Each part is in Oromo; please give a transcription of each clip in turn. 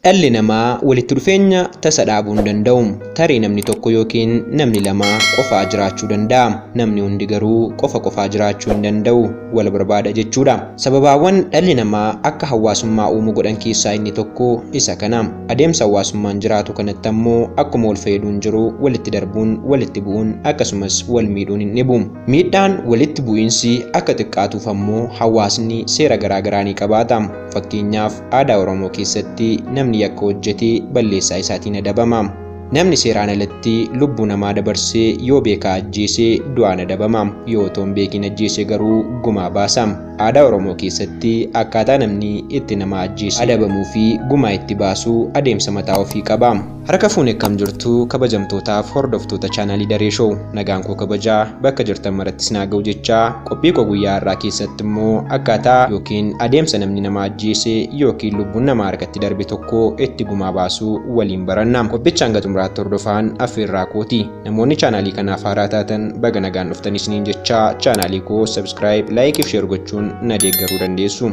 Dhalli namaa walitti dhufeenya tasa dhaabuu hin danda'u. Tarii namni tokko yookiin namni lama qofaa jiraachuu danda'a. Namni hundi garuu qofa qofaa jiraachuu hin danda'u. Wal barbaada jechuudha. Sababaawwan dhalli namaa akka hawaasummaa uumu godhan keessaa inni tokko isa kana. Adeemsa hawaasummaan jiraatu kanatti ammoo akkuma wal fayyaduun jiru walitti darbuun, walitti bu'uun akkasumas wal miidhuun hin dhibu. Miidhaan walitti bu'iinsi akka xiqqaatuuf ammoo hawaasni seera garaa garaa ni qabaata. Fakkeenyaaf aadaa Oromoo keessatti namni yakka hojjetee balleessaa isaatiin adabama. Namni seeraan alatti lubbuu namaa dabarsee yoo beekaa ajjeese du'aan adabama. Yoo otoo hin beekin ajjeese garuu gumaa baasa. Aadaa Oromoo keessatti akkaataa namni itti nama ajjeese adabamuu fi gumaa itti baasuu adeemsa mataa ofii qaba. Harka fuune akkam jirtu kabajamtootaaf hordoftoota chaanaalii Daree Show nagaan koo kabajaa bakka jirtan maratti isin haa ga'u jechaa qophii koo guyyaa har'aa keessatti immoo akkaataa yookiin adeemsa namni nama ajjeese yookiin lubbuun nama harkatti darbe tokko itti gumaa baasuu waliin baranna. Qophicha hanga xumuraatti hordofaan affeerraa kooti. Namoonni chaanaalii kanaaf haaraa taatan baga nagaan dhuftan isiniin jechaa chaanaalii koo subscribe, like fi share gochuun na deeggaruu dandeessu.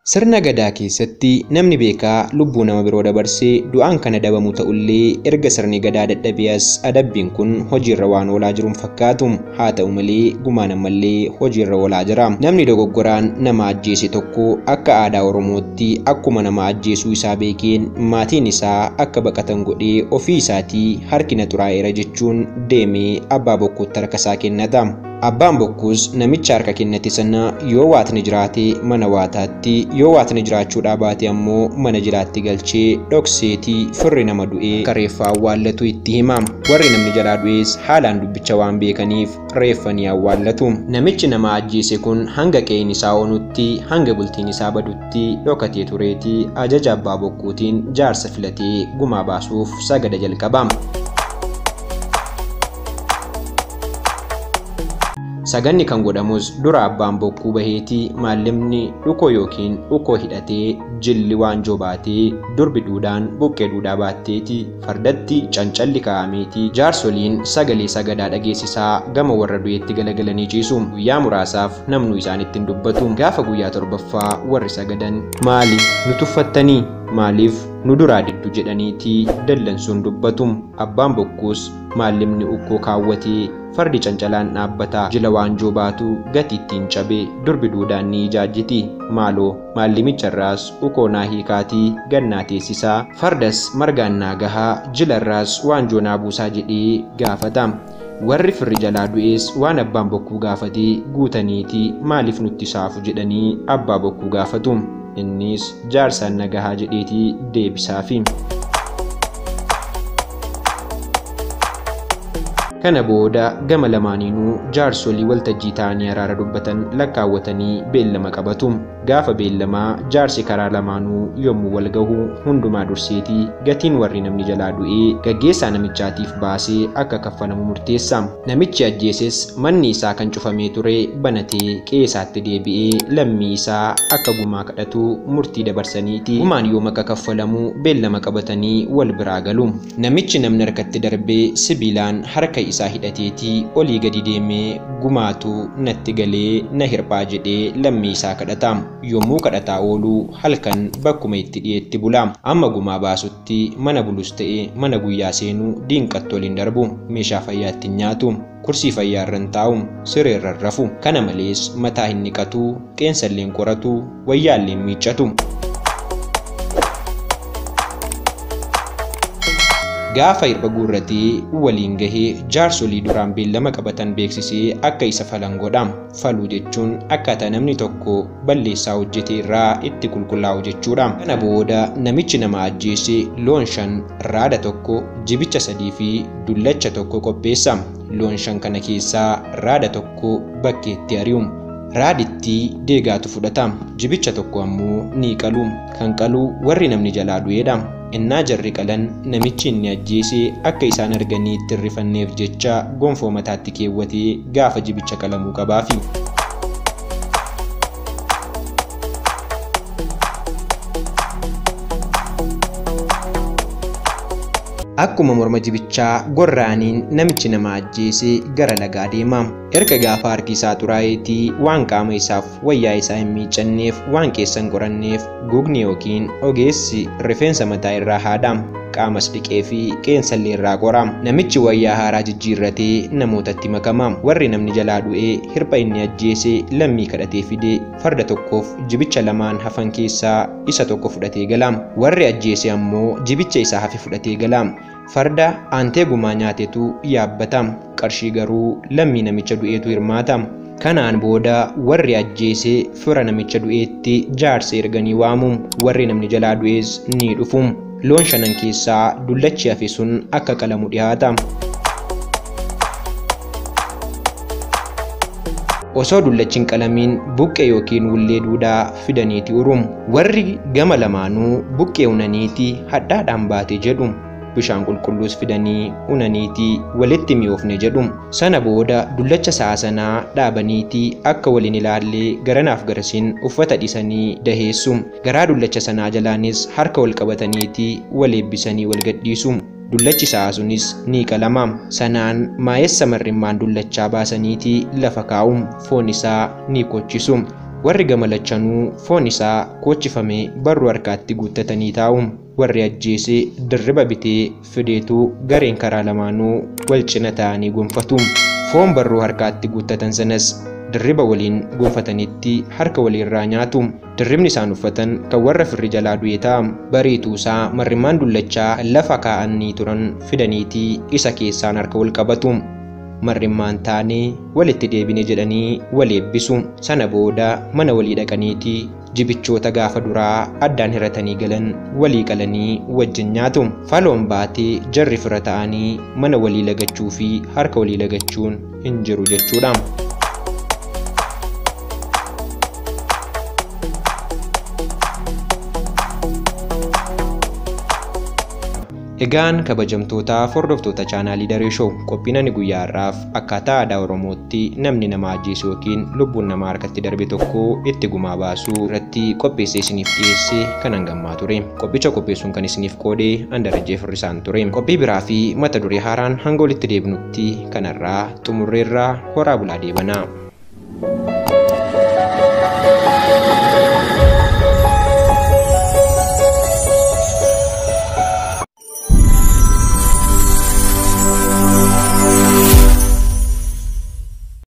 Sirna gadaa keessatti namni beekaa lubbuu nama biroo dabarsee du'aan kan adabamu ta'ullee erga sirni gadaa dadhabee as adabbiin kun hojiirra waan oolaa jiru hin fakkaatu. Haa ta'u malee gumaan ammallee hojiirra oolaa jira. Namni dogoggoraan nama ajjeese tokko akka aadaa Oromootti akkuma nama ajjeesuu isaa beekeen maatiin isaa akka baqatan godhee ofii isaatii harki na xuraa'eera jechuun deemee abbaa bokkuutti harka isaa kennata. Abbaan bokkuus namicha harka kennate sana yoo waatni jiraate mana waataatti, yoo waatni jiraachuudhaa baate ammoo mana jiraatti galchee dhokseetii firri nama du'ee akka reeffa awwaallatu itti hima. Warri namni jalaa du'es haalaan dubbicha waan beekaniif reeffa ni awwaallatu. Namichi nama ajjeese kun hanga qe'een isaa onutti, hanga bultiin isaa badutti dhokatee tureetii ajaja abbaa bokkuutiin jaarsa filatee gumaa baasuuf sagada jalqaba. Saganni kan godhamus dura abbaan bokkuu baheetii maallimni dhukoo yookiin dhukoo hidhatee jilli waanjoo baatee durbi duudhaan buqqee duudhaa baatteeti fardatti cancalli kaa'ameeti jaarsoliin sagalee sagadaa dhageessisaa gama warra du'eetti galagalanii ciisu. Guyyaa muraasaaf namnu isaanitti hin dubbatu. Gaafa guyyaa torbaffaa warri sagadan maali nu tuffattanii maaliif nu duraa diddu jedhaniiti dallansuun dubbatu. Abbaan bokkuus maallimni ukkoo kaawwatee fardi cancalaan dhaabbata jila waanjoo baatu gati ittiin cabe durbi duudhaan ni ijaajjiti. Maaloo maallimicharraas ukoo naa hiikaatii gannaa teessisaa fardas margaan naa gahaa jilarraas waanjoo naa buusaa jedhee gaafata. Warri firri jalaa du'es waan abbaan bokkuu gaafatee guutaniiti maaliif nutti saafu jedhanii abbaa bokkuu gaafatu. Innis jaarsaan na gahaa jedheetii deebisaafi. Kana booda gama lamaaniinuu jaarsolii waltajjii ta'anii araara dubbatan lakkaawwatanii beellama qabatu. Gaafa beellamaa jaarsi karaa lamaanuu yommuu wal gahu hundumaa durseetii gatiin warri namni jalaa du'ee gaggeessaa namichaatiif baasee akka kaffalamu murteessa. Namichi ajjeeses manni isaa kan cufamee ture banatee qe'ee isaatti deebi'ee lammii isaa akka gumaa kadhatu murtii dabarsaniiti. Gumaan yoom akka kaffalamu beellama qabatanii wal biraa galu. Namichi namni harkatti darbee sibiilaan harka isaa hidhateetii olii gadi deemee gumaatu natti galee na hirphaa jedhee lammii isaa kadhata. Yommuu kadhataa ooluu halkan bakkuma itti dhiyeetti bula. Amma gumaa baasutti mana bulus ta'e mana guyyaa seenuu diinqatti waliin darbu. Meeshaa fayyaa ittiin nyaatu, kursii fayyaa irra hin taa'u, siree irra hin rafu. Kana malees mataa hin dhiqatu, qeensa illee hin qoratu, wayyaa illee hin miiccatu. Gaafa hirba guurratee waliin gahee jaarsolii duraan beellama qabatan beeksisee akka isa falan godha. Faluu jechuun akkaataa namni tokko balleessaa hojjete irraa itti qulqullaa'u jechuudha. Kana booda namichi nama ajjeese loon 5, raada 1, jibicha 3 fi dullacha 1 qopheessa. Loon 5 kana keessaa raada 1 bakkeetti ari'u. Raaditti deegaatu fudhata. Jibicha 1 ammoo ni qalu. Kan qalu warri namni jalaa du'eedha. Innaa jarri qalan namichi inni ajjeese akka isaan arganii itti rifanneef jecha gonfoo mataatti keewwatee gaafa jibicha qalamuu qabaafi. Akkuma morma jibichaa gorraaniin namichi nama ajjeese gara lagaa deema. Erga gaafa harki isaa xuraa'eetii waan qaama isaaf wayyaa isaa hin miiccanneef waan keessa hin qoranneef gugni yookiin ogeessi rifeensa mataa irraa haada. Qaamas dhiqee fi qeensallee irraa qora. Namichi wayyaa haaraa jijjiirratee namootatti makama. Warri namni jalaa du'ee hirpha inni ajjeese lammii kadhatee fide farda tokkoof jibicha lamaan hafan keessaa isa tokko fudhatee gala. Warri ajjeese ammoo jibicha isaa hafe fudhatee gala. Farda aantee gumaa nyaatetu yaabbata. Qarshii garuu lammii namicha du'eetu hirmaata. Kanaan booda warri ajjeese fira namicha du'eetti jaarsa erganii waamu. Warri namni jalaa du'es ni dhufu. Loon shanan keessaa dullachi hafe sun akka qalamu dhiyaata. Osoo dullachi hin qalamiin buqqee yookiin wullee duudaa fidaniiti uru. Warri gama lamaanuu buqqee unaniiti hadhaadhaan baate jedhu. Bishaan qulqulluus fidanii unaniiti walitti mi'oofne jedhu. Sana booda dullacha sa'a sanaa dhaabaniiti akka waliin ilaallee garanaaf garasiin uffata dhisanii daheessu. Garaa dullacha sanaa jalaanis harka wal qabataniiti wal eebbisanii wal gadhiisu. Dullachi sa'a sunis ni qalama. Sanaan maayessa marrimmaan dullachaa baasaniiti lafa kaa'u. Foon isaa ni kochisu. Warri gama lachanuu foon isaa kochifame barruu harkaatti guuttatanii taa'u. Warri ajjeese dirriba bitee fideetu gareen karaa lamaanuu wal cina ta'anii gonfatu. Foon barruu harkaatti guuttatan sanas dirriba waliin gonfatanitti harka waliirraa nyaatu. Dirribni isaan uffatan kan warra firri jalaa du'e ta'a. Bariituusaa marrimmaan dullachaa lafa kaa'anii turan fidaniitii isa keessaan harka wal qabatu. Marrimmaan taanee walitti deebine jedhanii wal eebbisu. Sana booda mana walii dhaqaniitii jibichoota gaafa duraa addaan hiratanii galan walii qalanii wajjin nyaatu. Faloon baatee jarri fira ta'anii mana walii lagachuu fi harka walii lagachuun hin jiru jechuudha. Egaan kabajamtoota hordoftoota chaanaalii Daree Show qophiin ani guyyaa har'aaf akkaataa aadaa Oromootti namni nama ajjeesu yookiin lubbuun nama harkatti darbe tokko itti gumaa baasuu irratti qopheessee isiniif dhiyeesse kan hangammaa ture. Qophicha qopheessuun kan isiniif qoode Andarajjee Firrisaan ture. Qophii biraa fi mata duree haaraan hanga walitti deebinutti kanarraa xumurreerraa horaa bulaa deebanaa.